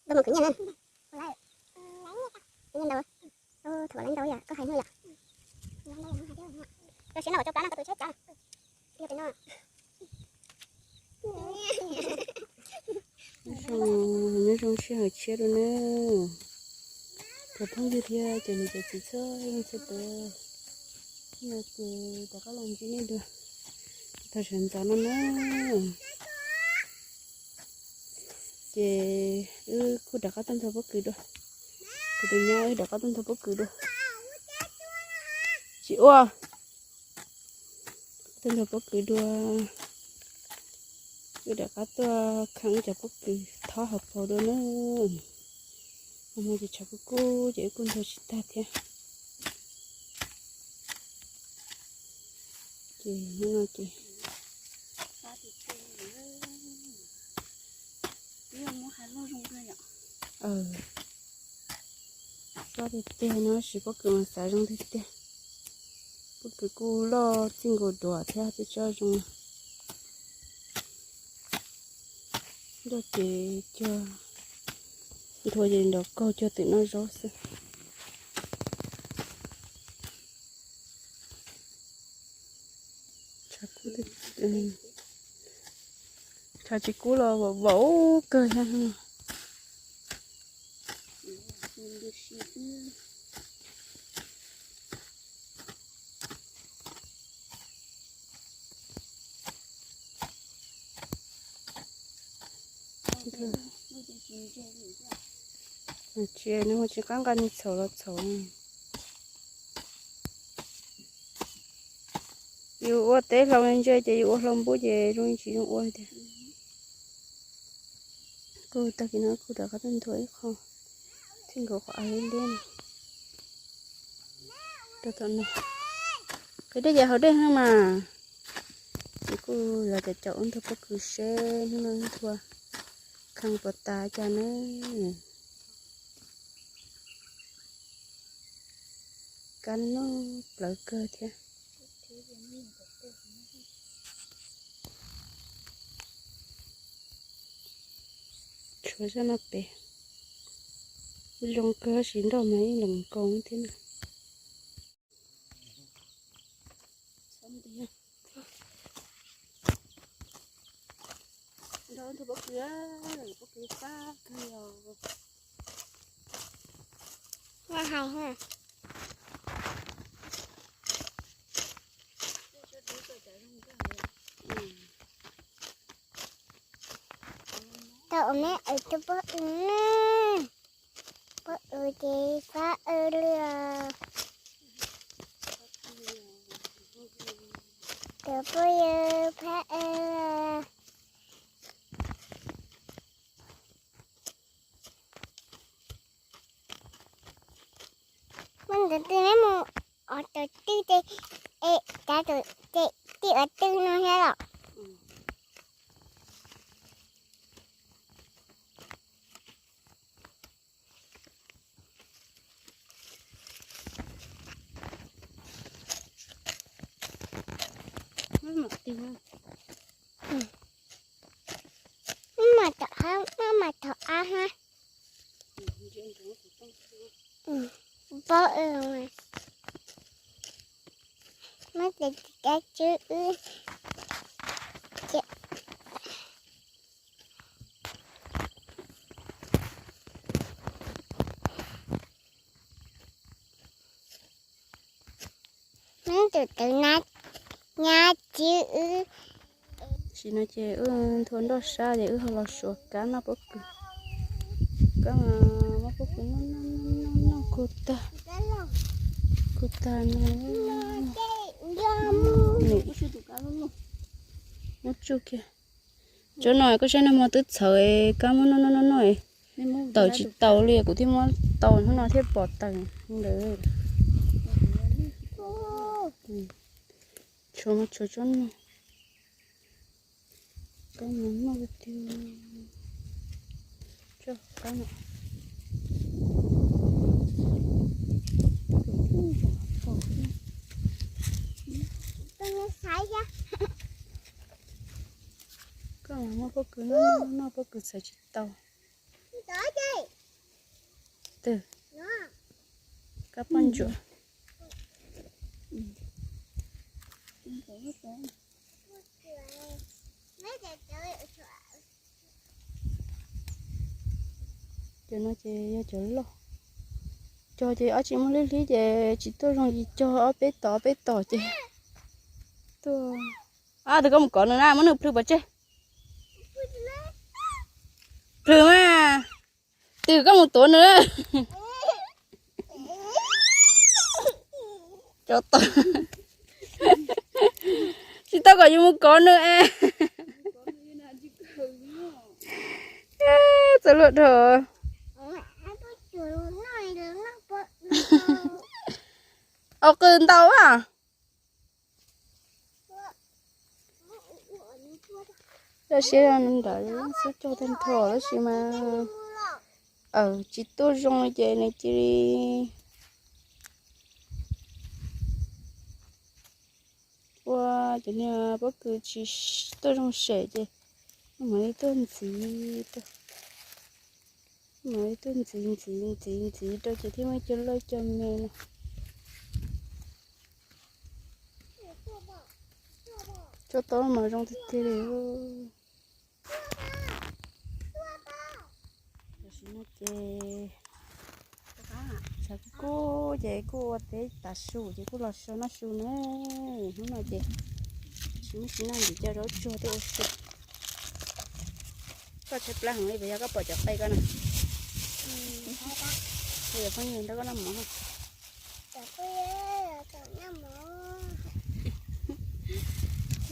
Ntau mus khwv nyiaj na. Nyiaj ntau. Thaum laiv ntau yom, koj hais no yom. Koj siab no ua tsau plab no koj tus tshab cav. Yog pem no. Nyob zoo, nyob zoo sij hawm tshiab dua na. Cov phooj ywg thiab cov niam cov txiv txhua leej txhua tus, no ces rov qab los ntsib nej dua tag sawv ntxov no na. Ces wb kuj rov qab tuaj ntxuag pob kws dua. Kuv tus nyab wb rov qab tuaj ntxuag pob kws dua. Tsis ua, tuaj ntxuag pob kws dua. Wb rov qab tuaj kheej wb cov pob kws thob hauv paus dua na. Hmo no ces tshav kub kub ces wb kuj ntxuag tsis tag thiab. Ces hnub no ces xob tiag tiag no, tab sis pob kws mas xav zoo tiag tiag. Pob kws kuj loj txij nkaus duav thiab, twb tsis zoo. Loj ces cog, nthua ces nrov kaug cog twm noj zaub xwb. Tshav tsis kub los vau vau kawg thiab. Tsis, nws tsis qab nqa nws txhaum los txhaum. Yus ua teb hlau ntse ces yus ua hlau npub ces zoo tsis zoo ua tiag. Kuj tag kis no kuj rov qab tuaj nthua ib qho txij nkaus qhov av liab liab no rau tom no. Qhib dej ces haus dej heev mas. Ces kuj los caum caum wb nthua pob kws seb hnub no nthua kheej puas tas cas na. Kab noj plawv kawg thiab. Tshuav zaj no pem zoo kawg tab sis nroj mas yeej loos nkoos thiab na. Nrog ntug pob kws, pob kws fab kawg os. Nyob hais ha. Tau me es tus pob kws na. Pob kws ces fab ua li os. Tus phooj ywg phab ua. Muaj ntawd twg neb mus, ov, tus twg ces, es, cav tus ces tij ua twg no thiab los? Maj mam tom hab, maj mam tom ab hab. Paub, muab tes tis dab tswb wb. Neb tus twv na, nyab tswb wb. Tsim no ces wb nthua nroj sab ces wb ho los suav kab noj pob kws. Kab mas muab pob kws noj noj noj noj kawg tag, kawg tag no. Muab tsuj kiag. Tsob no koj saib nag hmo twb txhawv, kab muab noj noj noj noj, tawm tsis tau li, kuv thiaj muab tau hnub no thiaj pom tawm ntawd. Tshuav mas tshuav tsob no. Kab no noj tiag. Tso kab no. Koj mas muab pob kws noj, noj pob kws txhawv tsis tau. Twg? Kab poj ntsuam. Cov no ces yog cov loj. Cog ces ob tsis muaj hlib hlib ces tsis tuaj zoo, tsis cog ob peb tom ob peb tom ces tuaj. Twb koj mus kov nws na, muab nws plhws pov tseg. Plhws mas. Twb koj mus tuav nws. Tsis tau kom yus mus kov nws es. Txawj luaj dhau. Au qw ntau a. Lub siab nrad xub cog tag nrho lub si mas. Tsis tuaj zoo li ces nws cia li ua cov niag pob kws tsis tuaj zoo sem ces mam li tuaj ntxiv rau. Mam li tuaj ntxiv ntxiv ntxiv ntxiv rau ces thiaj muaj cov loj cov me no. Tso tau mas zoo tiag tiag li. Tam sim no ces tshav kub kub ces kuj ua teb tav su ces kuj los so noj su na. Hnub no ces tsis muaj tsis noj ntim coj zaub tsuag tej ua su. Koj tshaib plab heev li puas yog koj pom cov qe koj na? Yog phooj ywg nrog koj noj mov.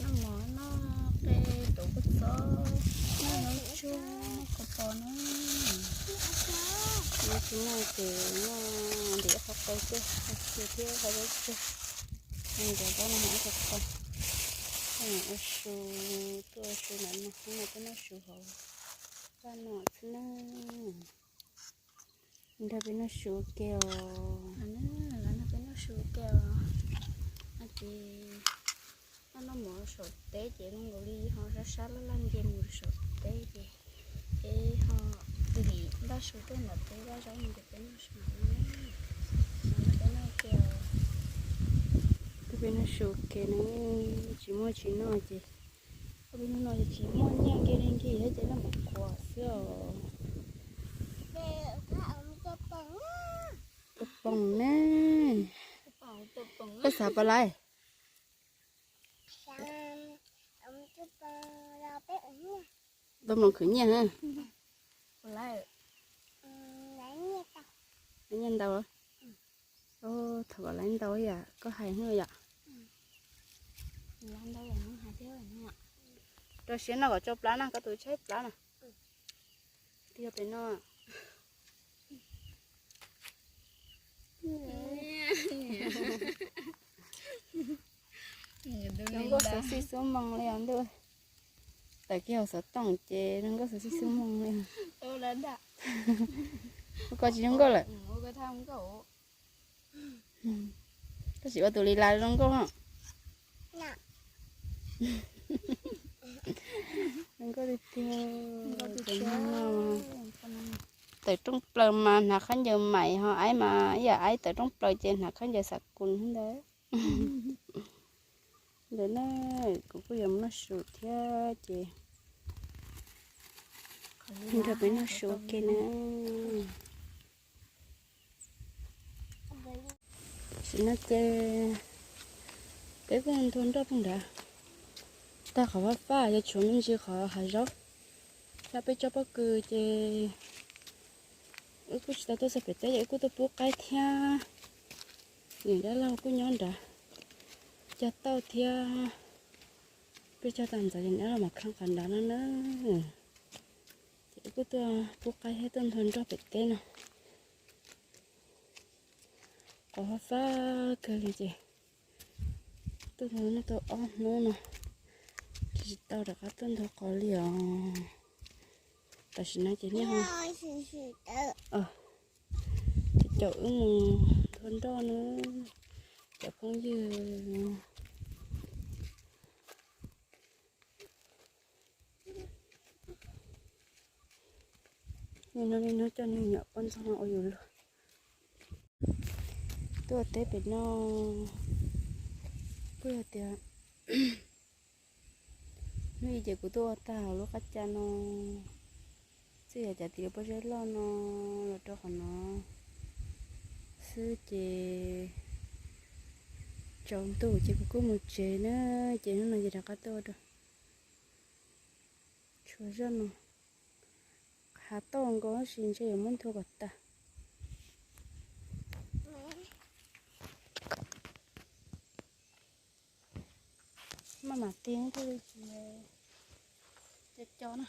Noj mov noj qe tuav kua txob, noj zaub tsuag, noj kua pos na. Noj tsis noj ces noj ntim qhov qau thiab, qhov tsuag thiab qhov zaub tsuag. Nws cov zaub no ib qho qhov ua su, tuaj ua su ntawm no, hnub no tuaj noj su hauv vaj no xwb na. Nrog peb noj su ua ke os. Lawv nrog peb noj su ua ke os. No ces noj noj mov saum teb ces zoo nkaus li ho sab sab laj laj nce mus saum teb ces peb ho ntim ntaj su tuaj ntawm peb vaj zaub no ces peb noj su no. Nrog peb noj ua ke os. Nrog peb noj su ua ke na, tsis muaj tsis noj ces, ob peb hnub no ces tsis muaj nyiaj nkees li nkees thiab ces noj mov qhuav xwb os. Tus poom ne, koj xav pom lawm. Tus poom khwv nyiaj. Lawv nyiaj ntau. Thaum kom lawv ntau yam koj hais hnub yom. Rau siab noj kom tsau plab na, koj tus tshaib plab na. Twb yog pem no. Zoo nkauj xov xij xub moo li os ntuj. Tawm kiag hauv xov tooj ces zoo nkauj xov xij xub moo li. Ua koj tsis zoo nkauj lawm. Koj tsis ua tus li las zoo nkauj. Zoo nkauj tiag tiag. Tawm rooj plaws mas hnav khaub ncaws maim ho aib mas ib yam aib tawm rooj plaws ces hnav khaub ncaws xav kus ntawd. Ntawd na, kuv kuj yuav mus noj su thiab ces nrog peb noj su ua ke na. Tam sim no ces peb kuj nthua nroj pem nrad, tag qhov fab fab yuav tshuav me ntsis qhov hav zaub. Xyov peb tso pob kws ces wb kuj tsis tau tuaj txog pem teb ces wb kuj tuaj pub qaib thiab. Niam dab laug kuj nyob nrad cog tauj thiab. Peb cog tag ntxov ces niam dab laug mam khawb qhov nrad no na. Ces wb kuj tuaj pub qaib thiab tuaj nthua nroj pem teb no. Qhov fab fab kawg li ces tuaj nthua nroj tau ob hnub no tsis tau rov qab tuaj nthua qos li os. Tam sim no ces niaj ho ces caum wb mus nthua nroj na, cov phooj ywg. Nim no li no coj me nyuam poj ntxoog no ua yus luag. Tuaj teb pem no, kuj yog tias hnub ib ces kuv tuaj ua tag lub qab ca no, txij yog cas tim lub pob zeb loj no los rau qhov no xwb ces tsaus ntuj ces kuv kuj mus tsev na, ces hnub no ces rov qab tuaj ua rau tshuav zoj no. Hav tauj nkaus tab sis ntshe yuav muab nthua kom tag. Maj mam tig thiaj li tsis co co na.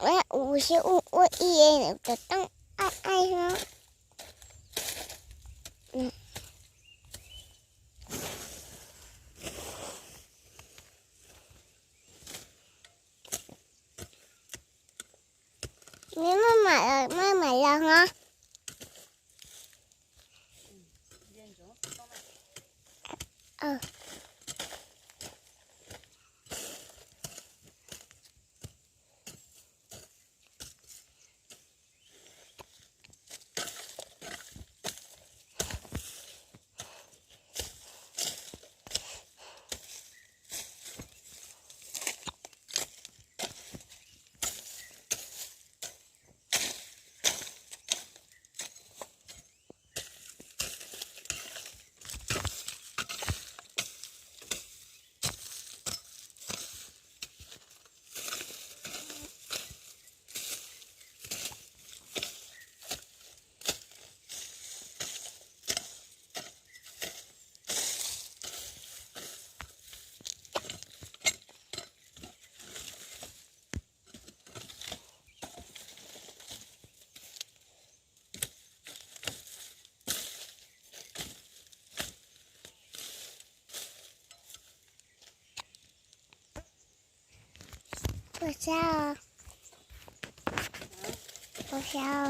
Ua ua si ua ua i, cov tooj aib aib no. Neb maj mam los, maj mam los hos. Puas xyaw? Puas xyaw?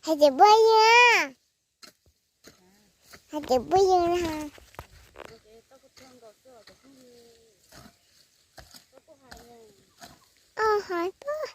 Hais tias pub yeej, hais tias pub yeej na. Oj, hais pub.